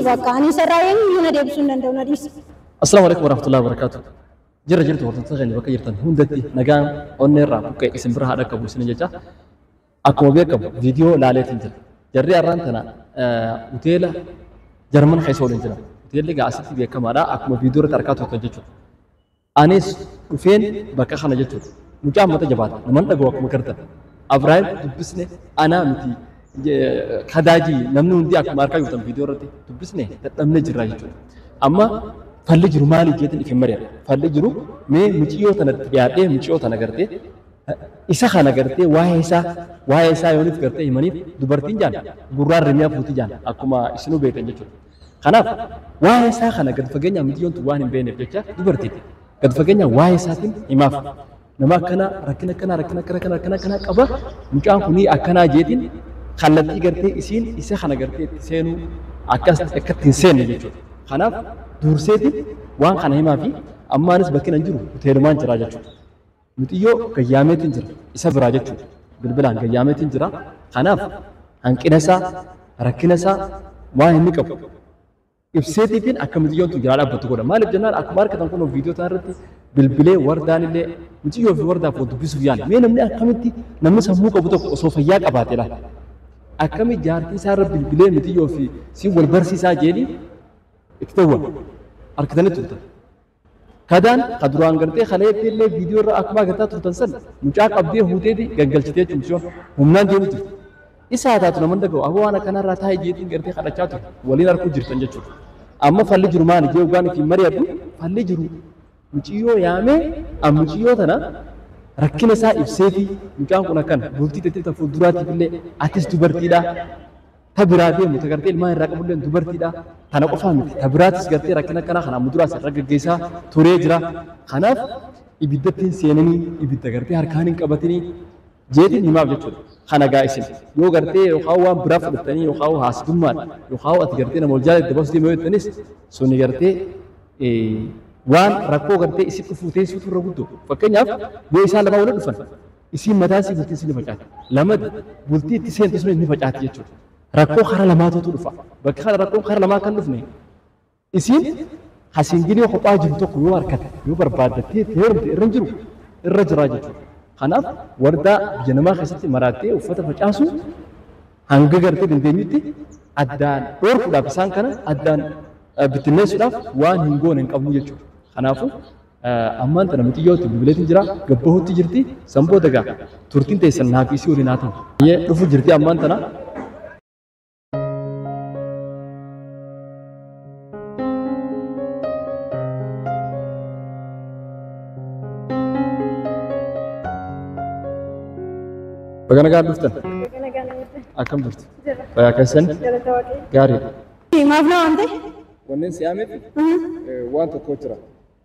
bakka. Ani isarraa eenyuyyuu na deebisuu hin danda'u, na dhiisi. Assalaamu alaikum warahmatullahi wabarakatuh. Jirra jirtu hordoftoota keenya bakka jirtan hundatti nagaan onnee irraa buqqee isin bira haa dhaqqabu isin jecha. Akkuma beekamu viidiyoo laaleetiin jira. Jarri har'aan tana hoteela Jarman keessa waliin jira. Hoteelli egaa asitti beekamaadha. Akkuma viidiyoo irratti argaa turtan jechuudha. Anis dhufeen bakka kana jechuudha. Mucaan mata jabaata. Naman dhaga'u akkuma gartan. Abrahaam dubbisne anaa miti kadaajii namni hundi akkuma argaa jirtan viidiyoo irratti dubbisne dadhabnee jirra jechuudha. Amma falli jiru maali jeetiin ifin mari'adha. Falli jiru mee muciyyoo tanatti dhiyaadhee muciyyoo tana gartee isa kana gartee waa'ee isaa yooniif gartee himaniif dubartiin jaan gurraan rimiyaa fuuti jaan akkuma isinuu beektan jechuudha. Kanaaf waa'ee isaa kana gad fageenyaan mucayyoon tun waan hin beekneef jecha dubartiin gad fageenyaan waa'ee isaatiin himaaf. Nama akkanaa rakkina akkanaa rakkina akkana kana rakkina akkanaa qaba, mucaan kunii akkanaa jeetiin kallattii gartee isiin isa kana gartee itti seenuu akkas akka itti hin seenne jechuudha. Kanaaf durseetiin waan kana himaa fi ammaanis bakki nan jiru hoteelumaan jira jechuudha. Muxiyyoo gayyaameetiin jira isa biraa jechuudha. Bilbilaan gayyaameetiin jira. Kanaaf hanqina isaa, rakkina isaa, waan inni qabu ibseetiitiin akka mucayyoon tun jalaa dhaabbattu godha. Maaliif jennaan akkuma argatan kun viidiyoo kana irratti bilbilee wardaan illee mucayyoo fi wardaaf wal dubbisuuf yaala. Mee namni akkamitti, namni sammuu qabu tokko osoo fayyaa qabaate laata? Akkami jaartii isaa irra bilbilee mucayyoo fi si wal barsiisaa jeeni itti ta'uun harkitanii turtan. Kadaan ka duraan gartee kaleetti illee viidiyoo irra akkuma agartaa turtan san mucaa qabdee huuteeti gaggalchitee jechuun humnaan deemu jirti. Isaa taatu nama dhaga'u aboo waan akkanarraa taa'ee jeetiin gartee kadhachaa ture waliin arguu jirtan jechuudha. Amma falli jiru maali jee dhugaan ittiin mari'adhu, falli jiru muciyyoo yaamee muciyyoo tana rakkina isaa ibseefi mucaan kun akkana bultii teettee fuulduraatiif illee atis dubartiidha. Ta biraa deemu ta gartee ilmaan irraa qabullee dubartiidha. Tana qofaa miti. Ta biraatis gartee rakkina akkanaa kana amma duraas irra gaggeessaa turee jira. Kanaaf ibiddatti hin seenanii, ibidda gartee harkaan hin qabatanii jeetiin himaaf jechuudha. Kana gaa isin yoo gartee yookaan waan biraa fudhattanii yookaan haasidummaan yookaan ati gartee nama wal jaalatti dabarsuu deema yoo jettanis suni gartee waan rakkoo gartee isin dhufuu teessuutu irra guddoo. Fakkeenyaaf yoo isaan lamaa walitti dhufan isiin mataa isii bultii isin ni facaati. Lama bultii itti seentu sun ni facaati jechuudha. Rakkoo karaa lamaatutu dhufa. Bakka kana rakkoon karaa lamaa kan dhufne isiin hasiingilii kophaa jiru tokko yoo harkate yoo barbaaddattee heerumte irra hin jiru irra jiraa jechuudha. Kanaaf wardaa biyya namaa keessatti maraattee uffata facaasu hanga gartee dandeenyutti addaan dhoorkuudhaaf, isaan kana addaan bittinneessuudhaaf waan hin goone hin qabnu jechuudha. Kanaafuu ammaan tana muxiyyootti bilbileetiin jira, gabbahuutti jirti, sanboota gaa turtiin teessan naaf isii waliin haa ta'u. Dhufu jirti ammaan tana. Baga nagaan dhuftan. Akkam jirtu? Fayyaa keessan? Gaariidha. Maaf na waamte? Wanneen si yaameef waan tokko jira.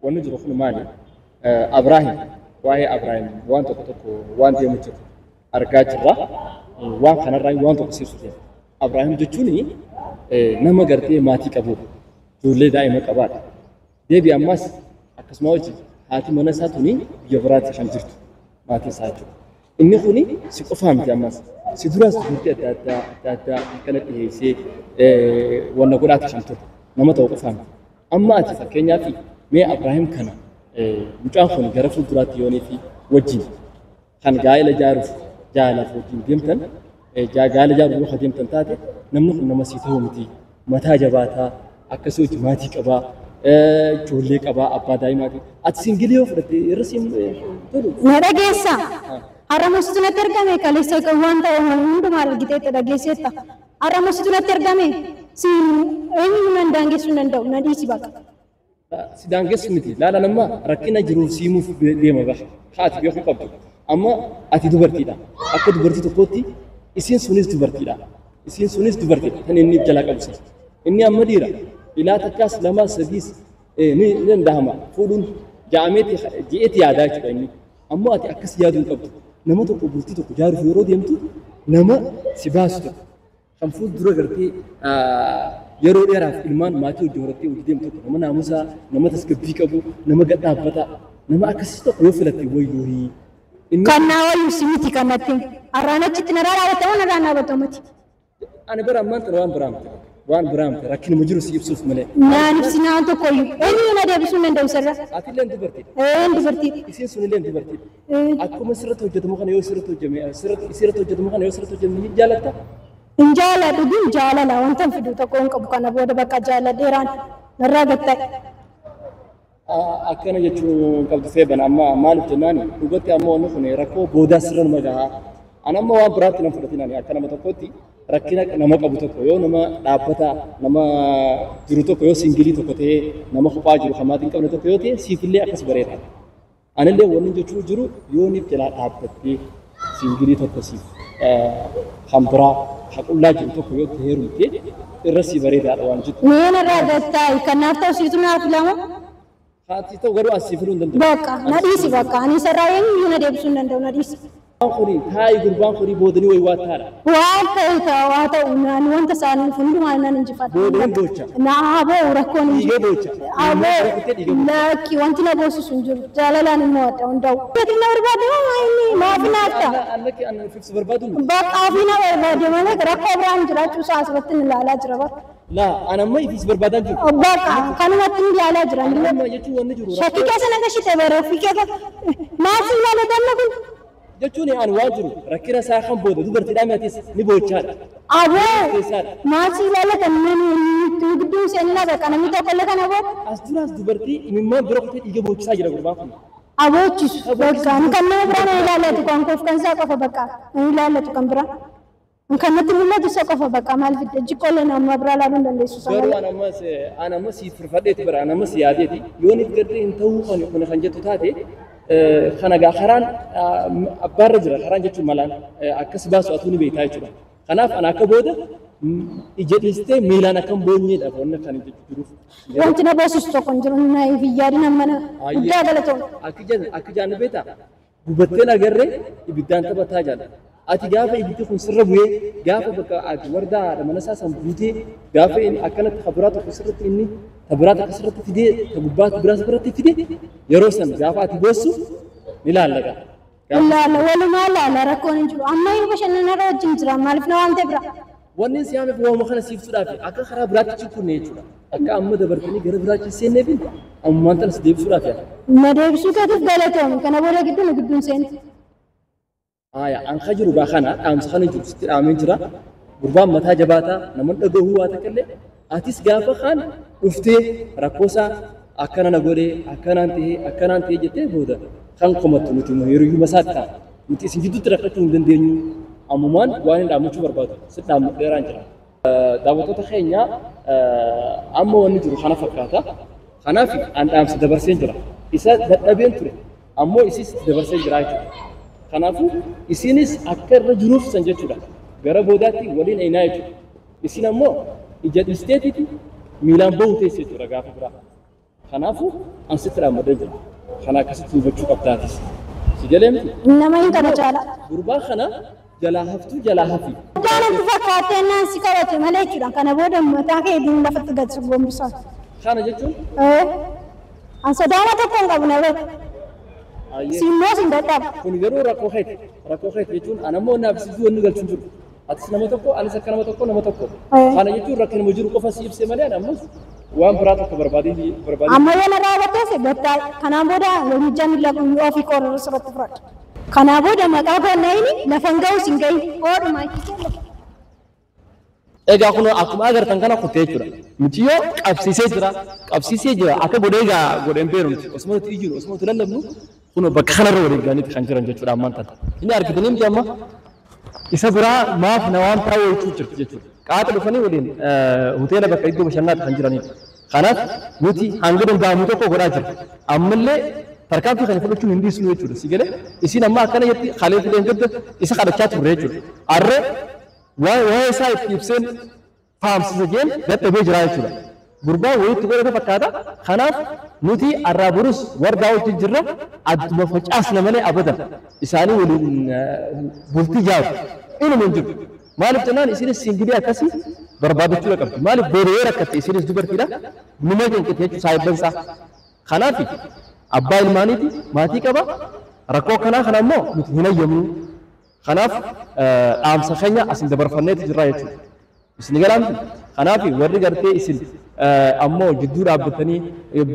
Wanni jiru kun maali? Abraahim, waa'ee Abraahim waan tokko tokko waan deemu jiru argaa jirra. Waan kanarraa waan tokko siibsu deema. Abraahim jechuun nama gartee maatii qabudha. Ijoollee daa'ima qabaadha. Deebi ammas akkasuma wajjin haati mana isaa tuni biyya biraatti kan jirtu maatii isaa jechuudha. Inni kuni si qofaa miti ammas. Si duraas dubartii adda addaa adda addaa akkana dhiyeessee wanna godhaati kan ture. Nama ta'u qofaa miti. Amma ati fakkeenyaaf mee Abrahaam kana mucaan kun gara fuulduraatti yoonii fi wajjin kan gaa'ela ijaaruuf jaalaaf wajjin deemtan, gaa'ela ijaaruuf yoo deemtan taate, namni kun nama sii ta'u miti. Mataa jabaataa akkasii wajjin maatii qabaa, ijoollee qabaa, abbaa daa'imaati. Ati single yoo fudhatte irra siin tolu. Na dhageessa. Har'a mositu natti argame, kaleessa waan ta'e hundumaa argiteetta, dhageesseetta. Har'a mositu natti argame, siin eenyu nan daangessuu hin danda'u, na dhiisi baqa. Si daangessu miti. Laala nama rakkina jiruuf siimuuf deema baha. Haati beekuu qabdu. Amma ati dubartiidha. Akka dubartii tokkootti isiin sunis dubartiidha. Isiin sunis dubartiidha. Kan inni jalaa qabu sana. Inni amma dhiira. Ilaa takkaas lamaas sadiis ni danda'ama. Fuudhuun ja'ameeti ji'eeti yaadaa jechuudha inni. Ammoo ati akkas yaaduu hin qabdu. Nama tokko bultii tokko ijaaruuf yeroo deemtu nama si baasu tokko kan fuuldura gartee yeroo dheeraaf ilmaan maatii hojii horattee hojii deemtu tokko, nama naamusaa, nama tasgabbii qabu, nama gad dhaabbataa, nama akkasii tokko yoo filatte wayyuu. Inni Kan naa wayyu si miti kan natti. Har'aan achitti narraa dhaabattamu, narraan dhaabattamu miti. Ani bara ammaan tana waan biraa miti. Waan biraa miti rakkinuma jiru si ibsuuf malee. Naan ibsinaan tokkoyyuu eenyu na deebisuu hin danda'u sirra. Atilleen dubartiidha. Een dubartiidha. Isiin sunillee dubartiidha. Akkuma sirratti hojjetamu kana yoo sirratti hojjeme sirratti hojjetamu kana yoo sirratti hojjeme ni jaalatta. Hin jaaladhu kun jaalala wanta hin fidu tokko hin qabu kana booda bakka jaaladheeraan narraa gatta'e. Akkana jechuun qabdu feeban amma maaliif jennaan dhugatti amma wanni kun rakkoo boodaa sirra nama gahaa. Ani amma waan biraatti nan fudhatin ani akka nama tokkotti rakkina nama qabu tokko yoo nama dhaabbataa nama jiru tokko yoo singilii tokko ta'ee nama kophaa jiru kan maatii hin qabne tokko yoo ta'e siifillee akkas bareeda. Anillee wanni jechuu jiru yoo niif jalaa dhaabbattee singilii tokko siif kan biraa kan qullaa jiru tokko yoo itti heerumte irra si bareedaadha waan jettu. Mee narraa gatta'e kanaaf ta'u siitu naaf lama. Haati ta'u garuu as siif filuu hin danda'u. Bakka na dhiisi bakka ani sarraa eenyu na deebisuu hin danda'u na dhiisi. Kuni taa'i gurbaan kuni boodanii wayi waa taadha. Waan ta'e ta'a waa ta'u naan wanta isaanii hundumaa nan injifadha. Boodanii boocha. Na aboo rakkoon hin Dhiigee boocha. Aboo lakki wanti na boosisu hin jiru jaalalaan immoo adda hundaa'u. Ati na barbaade moo inni maaf naaf ta'a? Annakki annan fibsi barbaadu miti. Bakka ofii na barbaade malee rakkoo biraan jiraachuu isaa asirratti ni ilaalaa jira bara. Laa an amma ifis barbaadaan jiru. Bakka kanumatti ni ilaalaa jira. Amma jechuun wanni jiru Shakkii keessa na gashite bara ofii keessa maaf si ilaala damma kun? Jechuun ani waan jiru rakkina isaa kan booda dubartiidhaan atis ni boochaadha. Aboo maaf si ilaala kan namni gidduu seenina bakka namni tokko illee kana booda. As duraas dubartii imimmaan bira kutee dhiiga boochisaa jira gurbaan kun. Aboochisu bakka ani kan nama biraa na ilaallatu kan koof kan isaa qofa bakka na ilaallatu kan biraa. Kan natti mul'atu isa qofa bakka maal fidde jiqqoolee nama biraa ilaaluu hin dandeessu sana. Garuu an ammas siif firfadheeti bara an ammas yaadeeti yoo niif gartee hin ta'uu kun kan jettu taate kana gaa karaan abbaarra jira karaan jechuun malaan akkas baasu atuu ni beektaa jechuudha. Kanaaf an akka booda ija dhiistee miilaan akkam boonyeedha wanni kan jechuu jiruuf. Wanti na boosisu tokko hin jiru na yaadin amma na guddaa galatoon. Akka jaannu beektaa gubatteen agarree ibiddaan taphataa jaalla. Ati gaafa ibiddi kun sirra bu'ee gaafa bakka ati wardaa haadha mana isaa san buutee gaafa inni akkanatti kabiraa tokko sirratti inni tabiraa tokko sirratti fidee tagubbaa biraa sirratti fidee yeroo san gaafa ati boossu ni laallaqa. Laala walumaa laala rakkoon hin jiru amma yoo bashannanarra wajjin jira maaliif na waan ta'e bira. Wanni si yaameef waanuma kana siifsuudhaaf akka karaa biraatti cikunne jechuudha. Akka amma dabartanii gara biraatti seenneef ammaan tana si deebisuudhaaf yaala. Na deebisuu keetiif galatoomi kana booda gidduu nu gidduun seenti. Aya an ka jiru gaa kana dhaamsa kana jiru sitti dhaamee jira. Gurbaan mataa jabaataa namoonni dhagahuu waa takka illee atis gaafa kaan dhuftee rakkoosaa akkana na godhee akkanaan ta'ee akkanaan ta'ee jettee booda kan komattu nuti hiriyyuma isaatti ta'a. Nuti isin gidduutti rakkachuu hin dandeenyu. Ammumaan waan hin dhaammachuu barbaadu sitti dhaammadheeraan jira. Daawwattoota keenya amma wanni jiru kana fakkaata. Kanaaf an dhaamsa dabarseen jira. Isa dadhabeen ture ammoo isis dabarseen jira jechuudha. Kanaafuu isinis akka irra jiruuf san jechuudha. Gara boodaatti waliin eenaa jechuudha. Isin ammoo ija dhiisteetiiti miilaan bahu teesse jechuudha gaafa biraa. Kanaafuu an sitti dhaammadhee jira. Kana akkasitti hubachuu qabdaatis. Si galee miti? Nama hin kana caala. Gurbaa kana jalaa haftuu jalaa hafi. Guddaan fakkaattee naan si qabate malee jechuudha. Kana booda mataa kee diin lafatti gad si gombisan. Kana jechuun? An sodaama tokko hin qabu na beeku. Simmoo sin dadhabu. Kun garuu rakkoo keeti. Rakkoo keeti jechuun an ammoo naaf si wanni galchuun jiru. Atis nama tokko anis akka nama tokko nama tokko. Kana jechuun rakkinuma jiru qofa si ibsee malee an ammas waan biraa tokko barbaadee barbaadee. Amma yoo narraa batteesse gattaa kanaan booda lolija miila ofii qorra sirratti fudhadha. Kanaa booda maqaa koo lafa hin ga'u sin ga'i oodhuma Egaa kun akkuma agartan kana kutee jechuudha. Muciyyoo qabsiisee jira. Qabsiisee jira. Akka godhee egaa godheen beerumti. Osuma nuti iyyinu osuma nuti lallabnu kun bakka kanarra waliin ga'aniiti kan jiran jechuudha ammaan tana. Inni argitanii miti amma isa biraa maaf na waan taa'u jechuu jirti jechuudha. Qaata dhufanii waliin hoteela bakka iddoo bashannanaatti kan jiranidha. Kanaaf nuti hanga danda'amu tokko godhaa jirra. Ammallee tarkaanfii kana fudhachuun hin dhiisnu jechuudha. Si galee isin amma akkana jetti kalee fileen gadda isa kadhachaa turre jechuudha. Arree waa'ee isaa itti ibseen faamsisa jeen dadhabee jira jechuudha. Gurbaan wayiitti godhate fakkaata. Kanaaf nuti arraa borus wardaa wajjin jirra adduma facaasna malee abadan isaanii waliin bultii jaaru inuma hin jiru. Maaliif jennaan isinis singilii akkasii barbaadachuu qabdi. Maaliif booda'ee rakkatte isinis dubartiidha. Numa cinqite jechuudha saayibban isaa. Kanaaf abbaa ilmaaniiti maatii qaba. Rakkoo akkanaa kana immoo nuti hin hayyamnu. Kanaaf dhaamsa keenya asin dabarfanneeti jirra jechuudha. Isin galaamti. Kanaaf warri gartee isin ammoo jidduu dhaabbatanii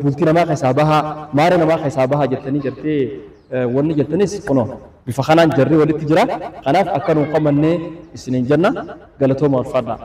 bultii namaa keessaa bahaa, maara namaa keessaa bahaa jettanii gartee wanni jettanis kunoo bifa kanaan jarri walitti jira. Kanaaf akka nuun qamannee isiniin jenna, galatooma, ulfaadhaa.